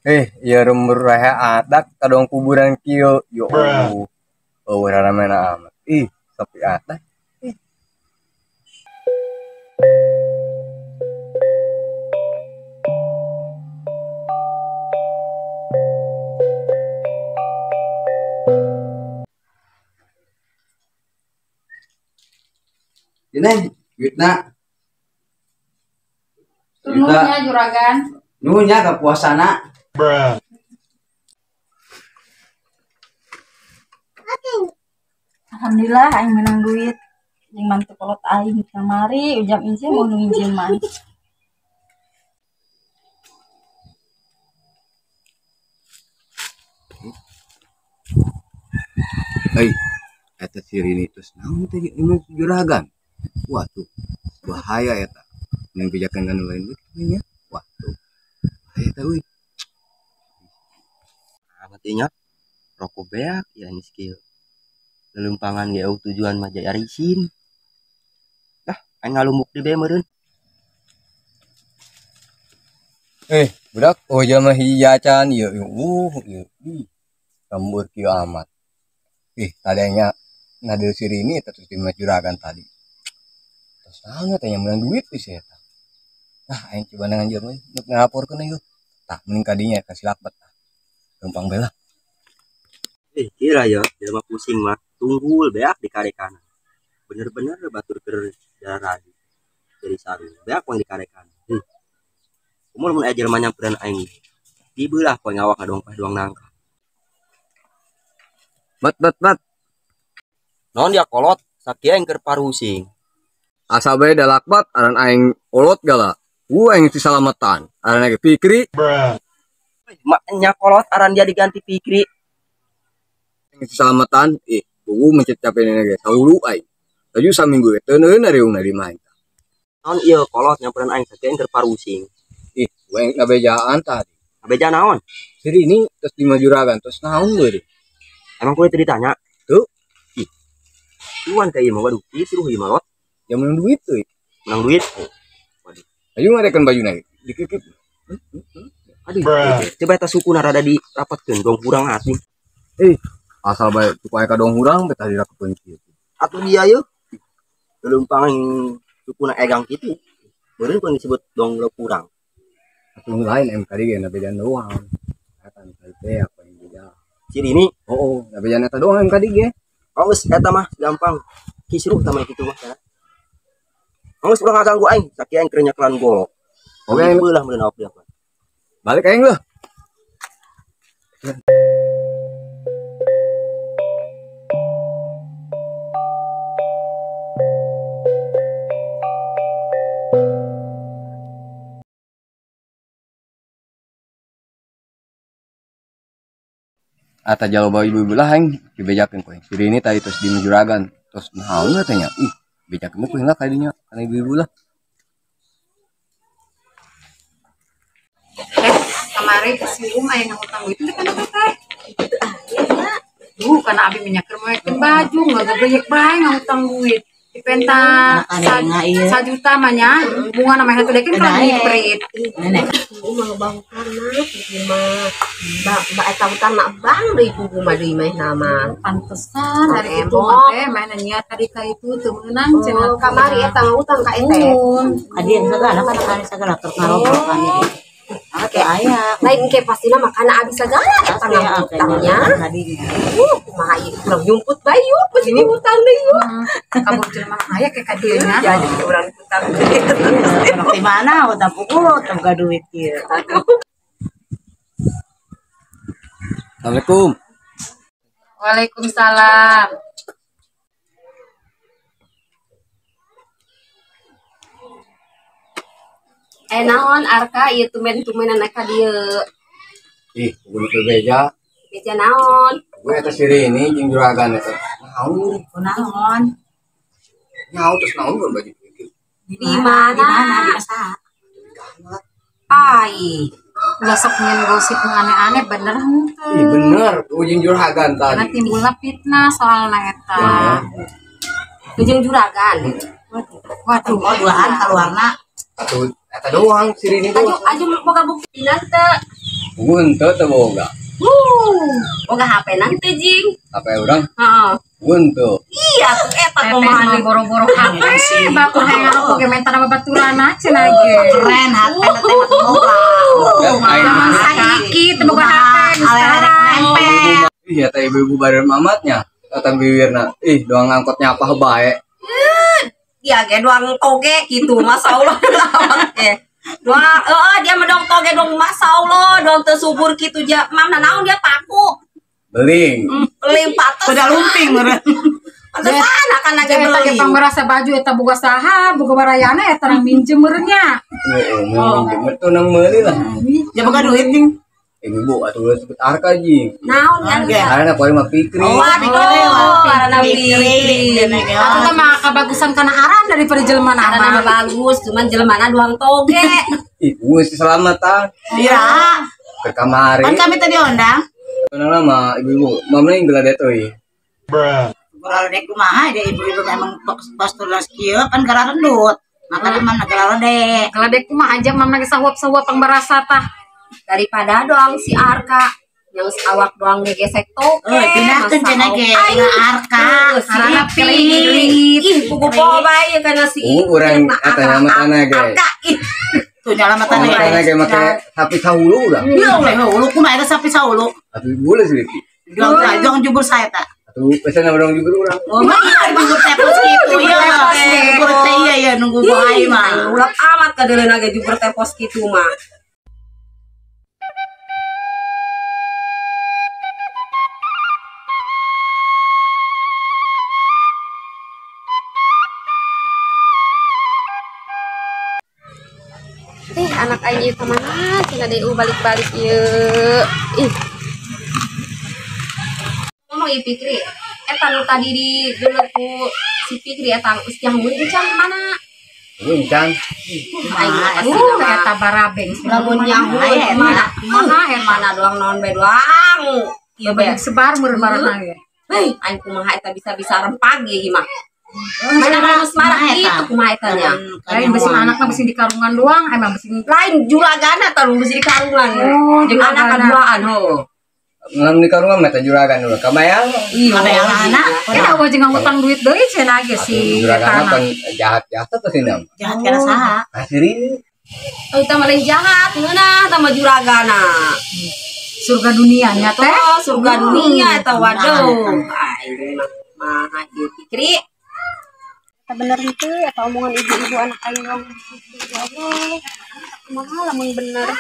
Ya remur rehe adat kadong kuburan kieu. Yo Allah. Oh, ramena amat. Ih, sepi adat. Ih. Ini duitna. Nuhunnya juragan. Nuhunnya ke puasana. Bruh. Alhamdulillah aing menang duit. Jeung mantu kolot aing kamari ujam injem mau nginjeman. Hei, eta si Rini terus naon teh ini juragan. Wah tuh, bahaya eta. Yang pijakan kan lain nya. Wah tuh. Bahaya eta euy. Matinya rokok beak ya ini skill. Lelumpangan ge tujuan mah jaya risin. Dah, aing ngalumbuk di be meureun. Budak, oh jelema hiji acan ieu ieu. Lembur kieu amat. Ih, tadanya nadil si Rini terus di juragan tadi. Terus naon teh menang duit sih eta. Nah, aing coba nangan jelema nu ngalaporkeun ieu. Tah, mending kadinya kasih lakbat. Gampang bae lah. Kira ya, jelema pusing mah tunggul beak di karekana. Bener-bener batur keur darah dari sarung. Beak pang di karekana. Umur mun aya jelema nyamperan aing. Dibeulah poe ngawak ngadongpah doang nangka. Bat bat bat. Naon dia kolot sakieu aing keur parusing. Asa bae da lakbat aran aing kolot gala. Aing disalamatan. Aran ge Fikri. Bruh. Maknya kolot aran dia diganti Fikri. Keselamatan, buku mencet capek ini guys, saulu aing. Laju saminggu teu neun riung di main. Naon ieu kolot nyamperan aing sakieu keur parusing. Ih, aing ngabejaan tadi. Ngabeja naon? Siri ini terus di juragan terus naon deui. Emang kudu teu ditanya? Tuh. Ih. Tuan ka ieu mah waduh, ieu suruh ieu mah lot. Yang menang duit euy. Menang duit. Waduh. Ayo ngarekeun bajuna dikikip. Aduh, coba eta sukuna rada dirapatkeun dong kurang atuh. Asal bae supaya kadong hurang betah dirakeun kieu. Atuh dia yeuh. Leumpang sukuna egang kitu. Meureun pun disebut dong kurang. Atuh lain em kali ge na bejan doang. Eta teh apa yang beda. Ciri ini? Oh, na bejan eta doang em kali ge. Oh, geus eta mah gampang. Kisruh tah mah kitu mah. Oh, geus urang ngaganggu aing, sakieu aing keur nyekelan golok. Oke, beulah meureun awak dia. Balik aing lah. Ata jaloba ibu-ibu lah aing dibejakeun ku aing. Si Rini tadi terus di juragan, terus naon teh nya? Ih, bejakeun ku aing lah kadinya kana ibu-ibu lah. Kamari si Um aya ngutang duit teh kana teh. Duh, kana abi menyaker moekeun baju, ngagegeyek bae ngutang duit. Dipenta 1 juta mah nya, bunga namanya teh dekeun kana perit. Um mah bangkar mah mah ba eta utang mah bang deui kugu mah deui mah nama. Pantesan dari itu mah teh mah nanya tadi ka itu teu meunang cenah. Kamari eta ngutang ka ete. Adi segala kana kali segala keur ngarobrol kami. Oke, aya. Lain ke pastina mah kana abi segala eta ngutangnya. Kumaha ieu urang nyumput bae yuk, pasti hutang deui yuk. Kabur jelema aya ke ka dieu nya. Jadi urang hutang. Di mana utang pukul boga duit ieu. Assalamualaikum. Waalaikumsalam. Naon Arka ieu tumben-tumbenan ka dieu. Ih, kudu teu beja. Beja naon? Gue eta si Rini jeung juragan eta. Naon? Naon? Nyaho terus naon baju kieu. Di mana? Di mana? Di saha? Ai. Ulah sok nyeun gosip nu aneh-aneh bener henteu. Ih, bener, jeung juragan tadi. Karena timbulna fitnah soalna eta. Jeung juragan. Waduh, oh duaan kaluarna. Atuh eta doang si Rini doang. Aju boga bukti teu. Henteu teu boga. Boga HP nanti jing. HP urang? Heeh. Henteu. Iya tuh eta kumaha deui boro-boro HP batur hayang oge menta nama baturana cenah ge. Keren HP teh boga. Zaman saiki teu boga HP sekarang. Iya teh ibu-ibu bareng mamatnya. Datang bibirna. Ih, doang angkotnya apa bae. Iya ge doang toge gitu, masyaallah amat ge. Doang dia mah doang toge doang masyaallah, doang teu subur kitu ja. Mam naon dia paku. Beling. Beling pates. Udah lumping meureun. Pantesan akan lagi beli. Eta pangbarasa baju eta boga saha, boga barayana eta nang minjem meureun nya. Heeh, minjem tuh nang meuli lah. Ya boga duit ding. Ibu atuh ulah sebut arka jing. Naon ya? Karena poe mah Fikri. Waduh, karena Fikri. Atuh mah kabagusan kana aran daripada jelema nama. Karena bagus, cuman jelemana doang toge. Ih, geus selamatan. Ira. Ke kamari. Kan kami tadi undang. Kenal mah ibu-ibu, mamna yang geladek euy. Bruh. Geladek kumaha dia ibu-ibu memang postur kieu kan gara rendut. Makanya mamna geladek. Geladek kumaha aja mamna geus sahuap-sahuap pangbarasa tah. Daripada doang si Arka yang awak doang ngegesek toke. Pindahkeun cenah ge ka Arka. Karena Fikri. Ih, pugu poho bae kana si urang eta nyamatana ge. Arka ih. Tuh nyalamatana ge. Nyalamatana ge make sapi saulu urang. Iya, hulu kumaha eta sapi saulu? Atuh boleh sih Fikri. Jong jubur saya ta. Atuh pesan urang jubur urang. Oh, jubur tepos kitu ieu. Jubur teh ieu ya nunggu bae mah. Ulap amat kadeuleuna ge jubur tepos kitu mah. Anak aing ieu ka mana cenah deui balik-balik ieu. Ih. Ngomong ieu Fikri, eta nu tadi di deuleu ku si Fikri eta geus jangmun encan mana? Encan. Aing eta barabeng. Lamun nyaho mana? Kumaha mana doang naon bae doang. Ieu bae sebar meureun barana ge. Heuh, aing kumaha eta bisa-bisa rempag ieu mah. Mana geus marah kitu kumaha eta nya. Lain besi anakna besi di karungan doang, emang besi lain juragana tah besi di karungan. Jeung anak kaduaan heuh. Ngam di karungan mah teh juragan dulu. Kamayang. Iya, kamayang anak. Eta eueuh jeung ngutang duit deui cenah ge si juragana pan jahat-jahat teh sih Jahat kana saha? Asirin. Euy tah mah lain jahat ngeunah tah mah juragana. Surga dunia nya teh. Surga dunia eta waduh. Aing mah maha ieu Fikri. Bener itu atau omongan ibu-ibu anak aing doang. Ya Allah, kumaha lamun bener.